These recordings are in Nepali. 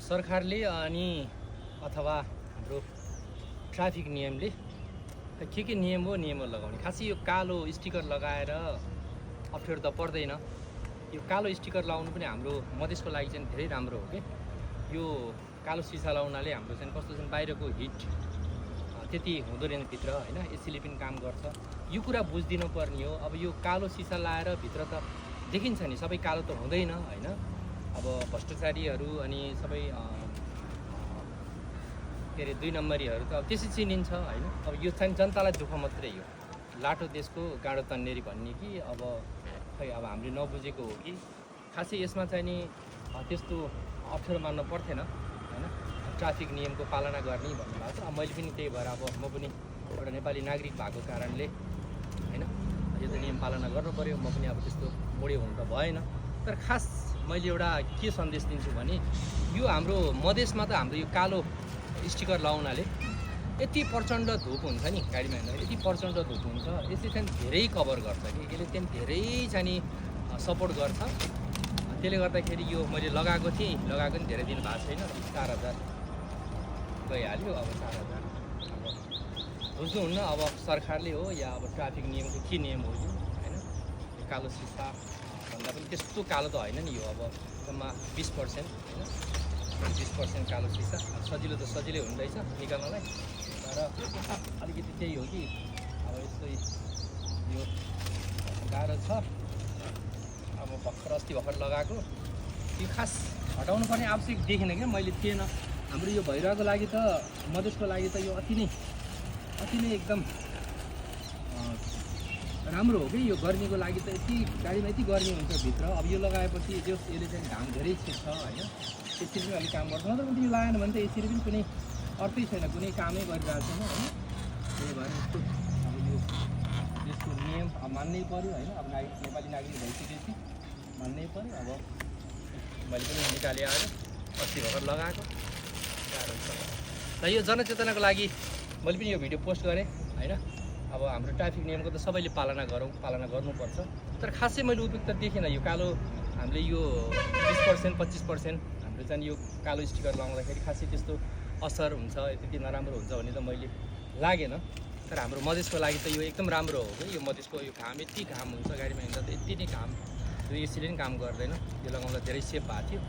सरकारले अनि अथवा हाम्रो ट्राफिक नियमले के नियम हो लगाउने। खासै यो कालो स्टिकर लगाएर अप्ठ्यारो त पर्दैन। यो कालो स्टिकर लाउनु पनि हाम्रो मधेसको लागि चाहिँ धेरै राम्रो हो के। यो कालो सिसा लाउनाले हाम्रो चाहिँ कस्तो चाहिँ बाहिरको हिट त्यति हुँदो रहेन भित्र हैन, एसीले पनि काम गर्छ। यो कुरा बुझिदिनु पर्ने हो। अब यो कालो सिसा लाएर भित्र त देखिन्छ नि, सबै कालो त हुँदैन हैन। अब भ्रष्टाचारीहरू अनि सबै के अरे 2 नम्बरीहरू त अब त्यसै चिनिन्छ हैन। अब यो चाहिँ जनतालाई दुःख मात्रै हो। लाटो देशको गाडो तन्नेरी भन्ने कि अब खै अब हामीले नबुझेको हो कि खासै यसमा चाहिँ नि त्यस्तो अप्ठ्यारो मान्नु पर्थेन हैन। ट्राफिक नियमको पालना गर्ने भन्नुभएको छ। मैले पनि त्यही भएर अब म पनि एउटा नेपाली नागरिक भएको कारणले हैन यो त नियम पालना गर्नु पर्यो। म पनि अब त्यस्तो मोडे हुनु त भएन। तर खास मैले एउटा के सन्देश दिन्छु भने यो हाम्रो मधेसमा त हाम्रो यो कालो स्टिकर लगाउनाले यति प्रचण्ड धुप हुन्छ नि गाडीमा हिँड्दा, यति प्रचण्ड धुप हुन्छ। यसले चाहिँ धेरै कभर गर्छ कि, यसले चाहिँ धेरै चाहिँ नि सपोर्ट गर्छ। त्यसले गर्दाखेरि यो मैले लगाएको थिएँ, लगाएको पनि धेरै दिन भएको छैन। 4000 गइहाल्यो। अब 4000 अब बुझ्नुहुन्न। अब सरकारले हो या अब ट्राफिक नियमको के नियम हो यो हैन। यो कालो सिसा भन्दा पनि त्यस्तो कालो त होइन नि यो। अब जम्मा 20% हैन, 20% कालो सिसा। सजिलो त सजिलै हुँदैछ निकाल्नलाई, तर अलिकति त्यही हो कि अब यस्तै यो गाह्रो छ। अब अस्ति भर्खर लगाएको यो खास हटाउनु पर्ने आवश्यक देखिन क्या मैले थिएन। हाम्रो यो भइरहेको लागि त मधेसको लागि त यो अति नै एकदम राम्रो हो कि। यो गर्मीको लागि त यति गाडीमा यति गर्मी हुन्छ भित्र। अब यो लगाएपछि यसले चाहिँ घाम धेरै छेक्छ होइन। त्यसरी पनि अलिक काम गर्छ। नत्र पनि यो लगाएन भने त यसरी पनि कुनै अर्थै छैन, कुनै कामै गरिरहेको छैन होइन। त्यही भएर यस्तो अब यो देशको नियम अब मान्नै पऱ्यो होइन। अब नेपाली नागरिक भइसकेपछि मान्नै पऱ्यो। अब मैले पनि निकाले आएर अस्ति भर्खर लगाएको गाह्रो छ। र यो जनचेतनाको लागि मैले पनि यो भिडियो पोस्ट गरेँ होइन। अब हाम्रो ट्राफिक नियमको त सबैले पालना गर्नुपर्छ। तर खासै मैले उपयुक्त देखिनँ यो कालो हामीले यो 20% 25% हाम्रो चाहिँ यो कालो स्टिकर लगाउँदाखेरि खासै त्यस्तो असर हुन्छ त्यति नराम्रो हुन्छ भन्ने त मैले लागेन। तर हाम्रो मधेसको लागि त यो एकदम राम्रो हो कि। यो मधेसको यो घाम यति घाम हुन्छ गाडीमा हिँड्दा त यति नै घाम, यो एसीले पनि काम गर्दैन। यो लगाउँदा धेरै सेफ भएको थियो।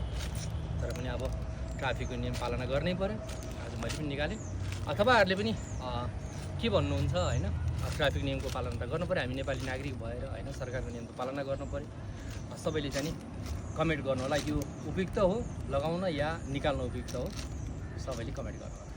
तर पनि अब ट्राफिकको नियम पालना गर्नै पऱ्यो। आज मैले पनि निकालेँ। अथवाहरूले पनि के भन्नुहुन्छ होइन। ट्राफिक नियमको पालना त गर्नु पऱ्यो। हामी नेपाली नागरिक भएर होइन सरकारको नियम त पालना गर्नु पऱ्यो। सबैले चाहिँ नि कमेन्ट गर्नु होला यो उपयुक्त हो लगाउन या निकाल्न उपयुक्त हो। सबैले कमेन्ट गर्नु होला।